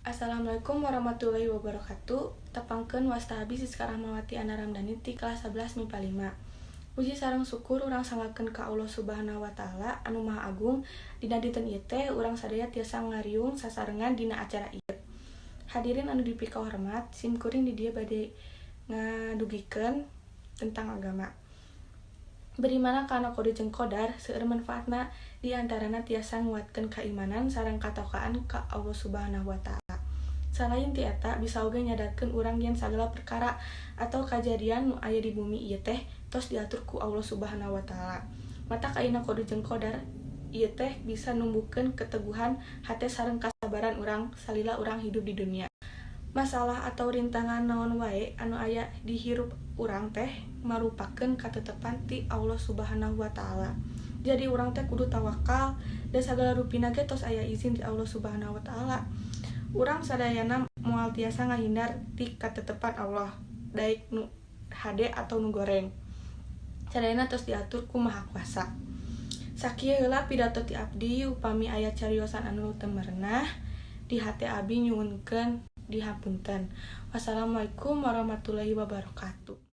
Assalamualaikum warahmatullahi wabarakatuh. Tepangkeun, wasta abi Siska Rahmawati Ana Ramdhani ti kelas 11 MIPA 5. Puji sareng syukur urang sanggakeun ka Allah Subhanahu wa Taala anu Maha Agung, dina dinten ieu teh urang sadaya tiasa ngariung sasarengan dina acara ieu. Hadirin anu dipikahormat, sim kuring di dieu bade ngadugikeun tentang agama. Berimanna kana qada jeung qadar seueur manfaatna, di antarana tiasa nguatkeun kaimanan sareng katakwaan ka Allah Subhanahu wa Taala. Salain ti eta, bisa oge nyadarkeun urang yen sagala perkara atau kajadian nu aya di bumi ieu teh tos diatur ku Allah Subhanahu wa Taala. Matak ayana qada jeung qadar ieu teh bisa numbuhkeun keteguhan hate sareng kasabaran urang salila urang hidup di dunia. Masalah atau rintangan naon wae anu aya di hirup urang teh marupakeun katetepan ti Allah Subhanahu wa Taala. Jadi urang teh kudu tawakal da sagala rupina ge tos aya izin ti Allah Subhanahu wa Taala. Urang sadayana moal tiasa ngahindar ti katetepan Allah, daek nu hade atau nu goreng. Sadayana tos diatur ku Maha Kuasa. Sakieu heula pidato ti abdi. Upami aya cariosan anu teu merenah di hate, abi nyuhunkeun dihapunten. Wassalamualaikum warahmatullahi wabarakatuh.